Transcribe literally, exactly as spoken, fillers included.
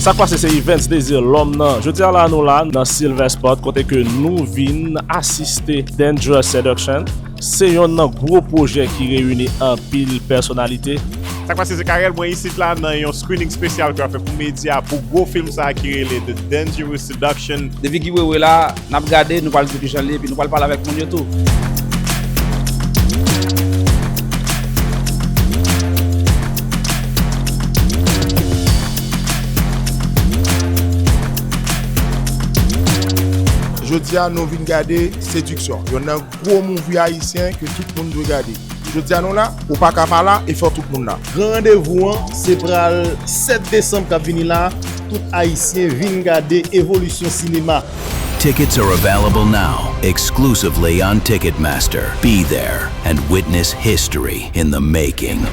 Sa k pase se Evens Désir lòm nan. Jodi a la nou la nan Silver Spot kote ke nou vin asiste Dangerous Seduction. Se yonn nan gwo pwojè ki reyini anpil pèsonalite. Sa k pase se Carel, mwen isit la nan yon screening spesyal ke yo ap fè pou medya pou gwo fim sa a ki rele The Dangerous Seduction. Depi ki wewe la, n ap gade, nou pral di kijan li ye, epi nou pral pale avèk moun yo tou. Jodi a nou vin gade Séduction, yonn nan gwo movie ayisyen ke tout moun dwe gade. Jodi a nou la, ou pa ka pa la e fè tout moun la. Gran randevou an, se pral sèt desanm k ap vini la, tout ayisyen vin gade evolisyon sinema. Tickets are available now, exclusively on Ticketmaster. Be there and witness history in the making.